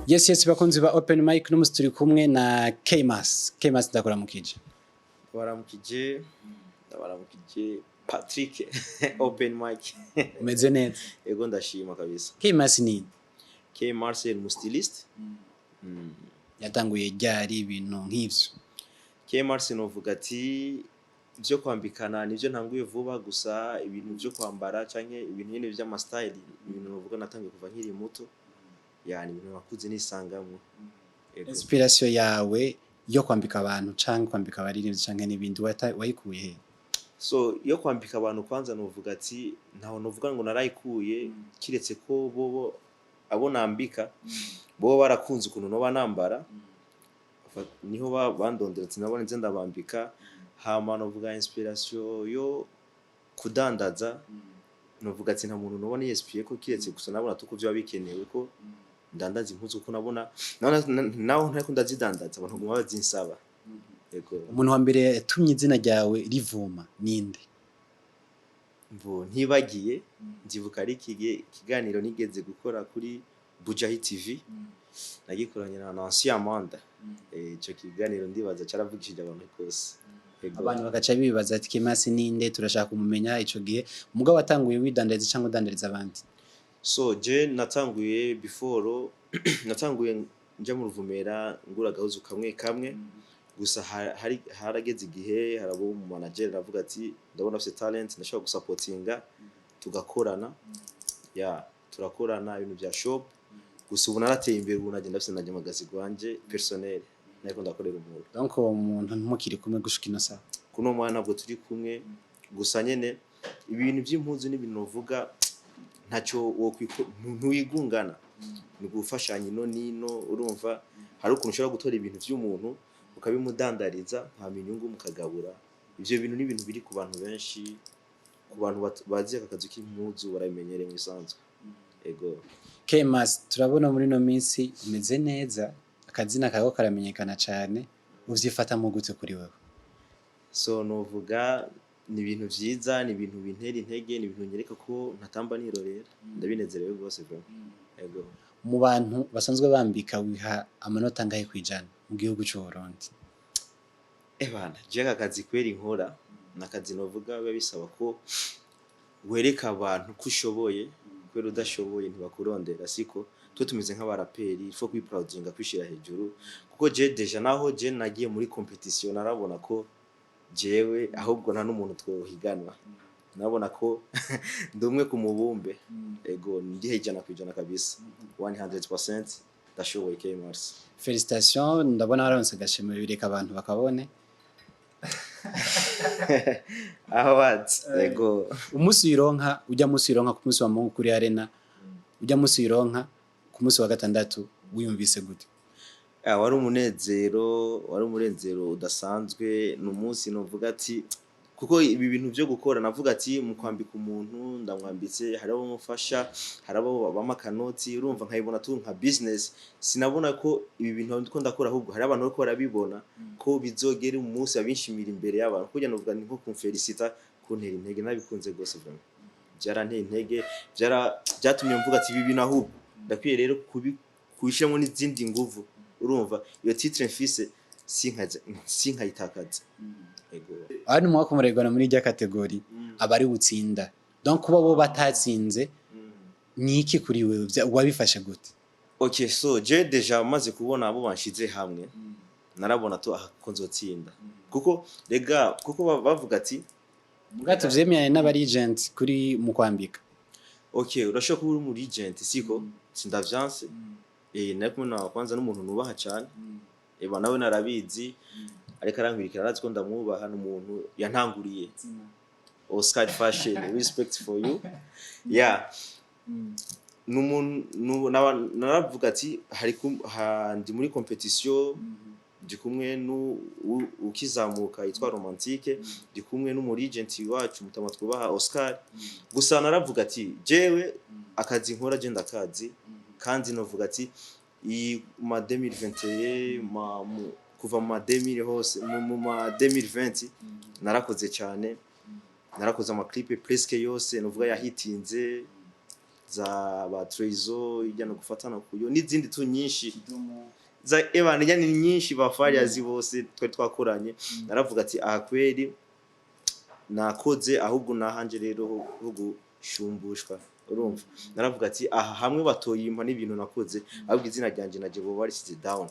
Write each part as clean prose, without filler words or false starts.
Yes, bakunzi ba Open Mic, n'umunsi turi kumwe na Kmas. Kmas, ndakuramukije. Ndabaramukije, ndabaramukije Patrick, Open Mic. Umeze neza? Ego, ndashima kabisa. Kmas ni K Marcel, mu styliste. Yatanguye ryari ibintu nk'ivyo? K Marcel, novuga ati ibyo kwambikana nibyo ntanguye vuba, gusa ibintu byo kwambara canke ibintu nyene vy'ama style, ibintu novuga natangiye kuva nkiri muto, yani ibintu nakuze nisangamwo. Ego. Inspiration yawe yo kwambika abantu canke kwambika abaririmbyi canke n'ibindi wayikuye he? So iyo kwambika abantu, kwanza novuga ati ntaho novuga ngo narayikuye, kiretse ko bobo abo nambika bo barakunze ukuntu noba nambara, niho bandondera ati nabone nze ndabambika. Hama novuga inspiration yo kudandaza, novuga ati nta muntu nobona yinspiré ko, kiretse gusa nabona tuko vyoba bikenewe ko ndandaza impuzu, kuko nabona naho ntariko ndazidandaza, abantu guma bazinsaba. Yego. Umuntu wa mbere yatumye izina ryawe rivuma ninde? Mvo ntibagiye, ndibuka ari ikiganiro nigeze gukora kuri Bujahi TV, nagikoranye na Nancy Amanda. Ico kiganiro ndibaza caravugishije abantu rwose. Yego. Abantu bagaca bibaza ati Kmas ninde, turashaka kumumenya. Ico gihe umugabo watanguye widandariza cyangwa udandariza abandi? So je natanguye before, natanguye nja mu Ruvumera ngura agahuzu kamwe kamwe gusa. Hari harageze igihe harabo mu manager aravuga ati ndabona afite talent, ndashobora gusapotinga, tugakorana, ya turakorana ibintu bya shop. Gusa ubu narateye imbere, ubu nagenda afite najya magazi gwanje personnel, nariko ndakorera umuntu. Donc uwo muntu ntimukiri kumwe gushika ino saha? Kuno mwana ntabwo turi kumwe, gusa nyene ibintu by'impuzu n'ibintu uvuga ntacyo ntiwigungana, ni gufashanya ino nino. Urumva hari ukuntu ushobora gutora ibintu by'umuntu ukabimudandariza, hama inyungu mukagabura. Ivyo bintu ni ibintu biri ku bantu benshi, ku bantu bazi aka kazi k'impuzu barabimenyereye mu isanzwe. Ego. Kmas, turabona muri ino minsi umeze neza, akazina kawe karamenyekana cyane, uvyifatamo gute kuri wewe? So novuga ni ibintu vyiza, ni ibintu bintera intege, ni ibintu nyereka ko ntatamba nirorera. Ndabinezerewe rwose vraiment. Ego. Mu bantu basanzwe bambika, wiha amanota angahe kwijana mu gihugu c'u Burundi? Ebana, je aka kazi kweri nkora ni akazi novuga biba bisaba ko wereka abantu ko ushoboye, kubera udashoboye ntibakurondera. Siko twe tumeze nk'abaraperi, faut kwiproudinga, kwishira hejuru, kuko je déjà naho je nagiye muri competition narabona ko jewe ahubwo nta n'umuntu twohiganwa, nabona ko ndi umwe ku mubumbe. Ego, ndihe 100% kabisa, 100% ndashoboye, K Mars. Félicitations, ndabona waronse agashimwe, bireka abantu bakabone. Awards, ego. Umunsi uyironka, ujya munsi uyironka ku munsi wa Mungu kuri Arena, ujya munsi uyironka ku munsi wa gatandatu, wiyumvise gute? Ah, wari umunezero, wari umunezero udasanzwe. Ni umunsi novuga ati kuko ibi bintu byo gukora, navuga ati mu kwambika umuntu ndamwambitse, hari abo mufasha, hari abo bampa akanoti, urumva nkayibona tu nka business. Sinabona ko ibi bintu ndiko ndakora, ahubwo hari abantu bariko barabibona ko bizogera umunsi abinshimira imbere y'abantu, kugira novuga ni nko kumfelicita, kuntera intege. Nabikunze rwose vraiment, byaranteye intege, byatumye mvuga ati ibi bintu ahubwo ndakwiye rero kubishyiramo n'izindi nguvu. Urumva iyo titre mfise sinkayitakaza. Ego. Aha ni umwaka umuregwana muri irya catégorie aba ari butsinda, donc kuba bo batatsinze ni iki kuri wewe? Wabifashe gute? Okay, so je déjà maze kubona abo banshize hamwe, narabona tu aha ko nzotsinda, kuko rega kuko bavuga ati Muga tuvyemeranye n'aba legend kuri mu kwambika. Okay, urashobora kuba uri mu legend, siko sindavyanse. Nari kumwe na kwanza n'umuntu nubaha cyane, eba nawe narabizi, ariko arankwirikira, arazi ko ndamwubaha, n'umuntu yantanguriye, Oscar Fashion, respect for you, yeah. N'umuntu naravuga ati hari ndi muri competition, ndi kumwe ukizamuka yitwa Romantique, ndi kumwe n'umu legend wacu mutama twubaha Oscar. Gusa naravuga ati jewe akazi nkora je ndakazi, kandi novuga ati iyi ma 2021 kuva mu ma 2000 hose, mu ma 2020 narakoze cyane, narakoze ama clip presque yose novuga yahitinze. Za ba Trezo ijya no gufatana kuyo n'izindi tu nyinshi za ebana ijya ni nyinshi, ba Fariazi bose twari twakoranye. Naravuga ati aha kweri nakoze, ahubwo nahanje rero ho gushumbushwa. Urumva, naravuga ati aha hamwe batoyimpa n'ibintu nakoze, ahubwo izina ryanje naje bo barisize down.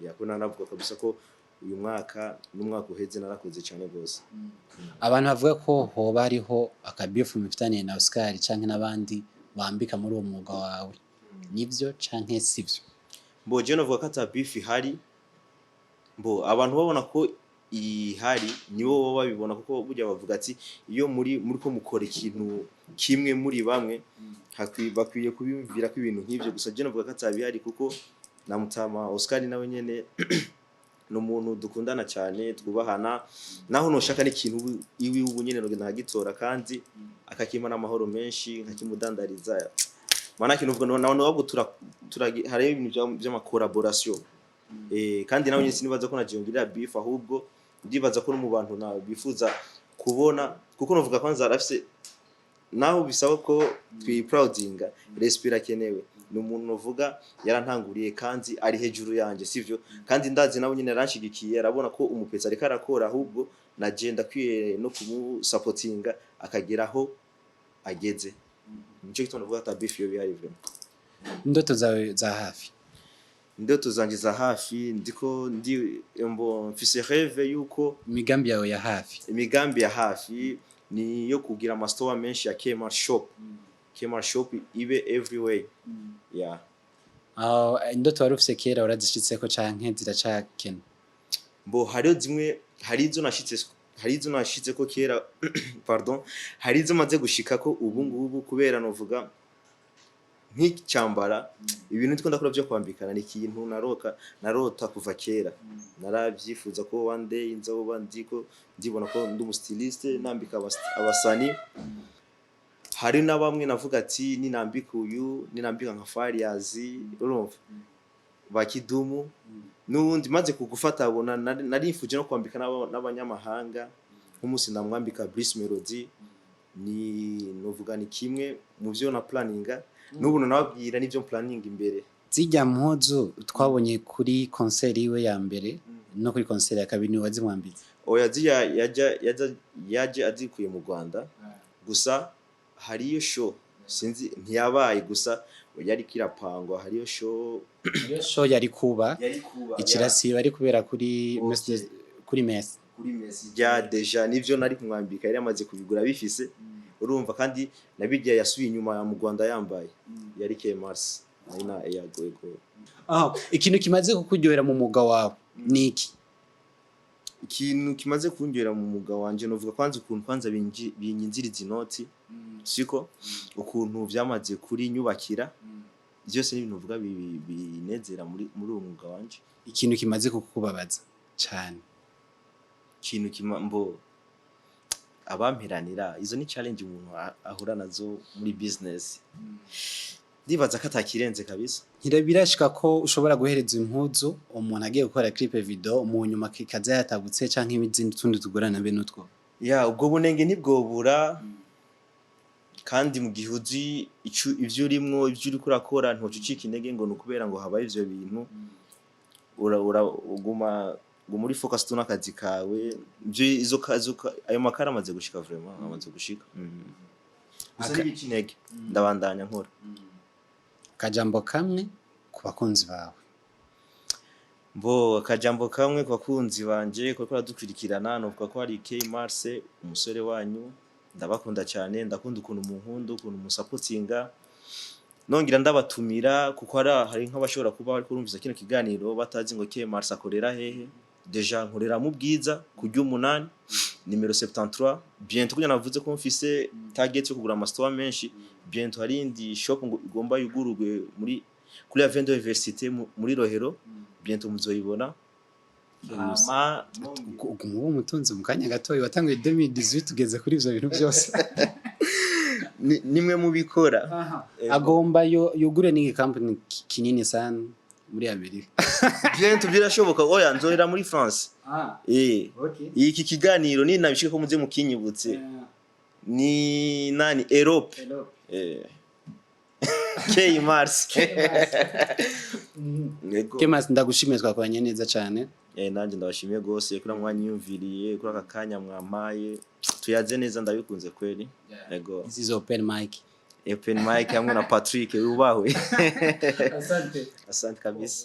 Yako naravuga kabisa ko uyu mwaka n'umwaka uheze narakoze cyane gose. Abantu bavuga ko hoba hariho akabifu mufitaniye na Oscar canke n'abandi wambika muri uwo mwuga wawe, nivyo canke sivyo? Mbo je novuga ko ata beef ihari. Mbo abantu babona ko ihari nibo baba babibona, kuko burya bavuga ati iyo muri ko mukora ikintu kimwe muri bamwe, bakwiye kubimvira ko ibintu nk'ivyo. Gusa je novuga ko atabihari, kuko na Mutama Oscar nawe nyene ni umuntu dukundana cyane, twubahana. Naho noshaka n'ikintu iwi ubu nyene nogenda nkagitora kandi akakimpa n'amahoro menshi, nkakimudandariza. Maana nuvuga nawe wabwo tura hariho ibintu vy'ama collaboration, kandi nawe nyine sinibaza ko nagiye ngirira beef, ahubwo ndibaza ko no mu bantu na bifuza kubona, kuko novuga kwanza arafise naho bisaba ko twiproudinga, respect irakenewe. Ni umuntu novuga yarantanguriye kandi ari hejuru yanje, sivyo? Kandi ndazi nawe nyine yaranshigikiye, arabona ko umupetsi ariko arakora, ahubwo naje ndakwiye no kumusapotinga akagera aho ageze. Nico gituma navuga ata beef yo bihari vraiment. Indoto zawe za hafi? Indoto zanje za hafi, ndiko ndi mbo mfise rêve yuko Imigambi yawe ya hafi? Imigambi ya hafi ni yo kugira ama store menshi ya Kmart Shop, Kmart Shop ibe everywhere, yeah. Aho indoto wari ufise kera warazishitseko canke ziracakena? Mbo hariho zimwe, hari izo nashitse ko kera, pardon, hari izo maze gushika ko ubu ngubu, kubera novuga nk'icyambara ibintu ndiko ndakora byo kwambikana ni ikintu narota kuva kera. Narabyifuza ko one day nzoba ndiko ndibona ko ndi umu styliste nambika abasani. Hari na bamwe navuga ati ninambika uyu, ninambika nka Fariazi, urumva, ba Kidumu n'ubundi maze kugufata abona narifuje no kwambika n'abanyamahanga. Nk'umunsi ndamwambika Bruce Melody, ni novuga ni kimwe mu byo na planninga n'ubu nababwira n'ibyo planning imbere. Zirya mpuzu twabonye kuri concert yiwe ya mbere no kuri concert ya kabiri, ni wazimwambitse? Oya, ziriya yajya yaje azikuye mu Rwanda. Gusa hariyo show, sinzi ntiyabaye, gusa yari kirapangwa, hariyo show. Iyo show yari kuba yari kuba ikirasiba ari kubera kuri Mercedes, kuri Messi. Kuri Messi rya déjà nivyo nari kumwambika, yari yamaze kubigura bifise, urumva. Kandi nabirya yasubiye inyuma mu Rwanda yambaye yari K Mars nari na yago ego. Ah, ikintu kimaze kukuryohera mu mwuga wawe ni iki? Ikintu kimaze kungera mu mwuga wanje, novuga kwanza ukuntu kwanza binyinziriza inoti, siko ukuntu vyamaze kuri nyubakira byose ni ibintu uvuga binezera muri uwo mwuga wanje. Ikintu kimaze kukubabaza cyane? Ikintu kima mbo abamperanira, izo ni challenge umuntu ahura nazo muri business. Ndibaza ko atakirenze kabisa. Ntibirashika ko ushobora guhereza impuzu umuntu agiye gukora clip video, mu nyuma kikaza yatabutse, canke ibizindi tundi tugorana be n'utwo? Ya, ubwo bunenge ntibwobura, kandi mu gihe uzi ivyo urimwo, ivyo uriko urakora, ntoca ucika intege ngo ni ukubera ngo habaye ivyo bintu. Ura, ura uguma guma uri focus tu n'akazi kawe. Ivyo ayo makara amaze gushika, vraiment amaze gushika. Gusa ntibica intege, ndabandanya nkora. Akajambo kamwe ku bakunzi bawe? Mbo akajambo kamwe ku bakunzi banje kuko baradukurikirana, novuga ko hari K Mars, umusore wanyu. Ndabakunda cyane, ndakunda ukuntu munkunda, ukuntu musapotinga. Nongera ndabatumira, kuko hari nk'abashobora kuba bari kurumviza kino kiganiro batazi ngo K Mars akorera hehe. Déjà nkorera mu Bwiza kurya 8 nimero 73. Bientôt, kugira navuze ko mfise target yo kugura ama store menshi, bientôt hari indi shop ngo igomba yugururwe muri kuri Avenue de Université muri Rohero. Bientôt muzoyibona. Hama Uguma uba umutunzi mu kanya gatoya. Watanguye 2018, tugeze kuri ivyo bintu byose. Nimwe mubikora. Agomba yugure n'igi company kinini sana muri Amerika. Bientôt birashoboka. Oya, nzohera muri France. Iki kiganiro ni nabishike ko muze mukinyibutse ni nani, Europe. K Mars. Yego. K-Mars, ndagushimiye, twakoranye neza cyane. Nanjye ndabashimiye gose kuri mwanyiyumviriye, kuri aka kanya mwampaye tuyaze neza, ndabikunze kweli. Yego. This is open mic. Open mic hamwe na Patrick, wubahwe. Asante. Asante kabisa.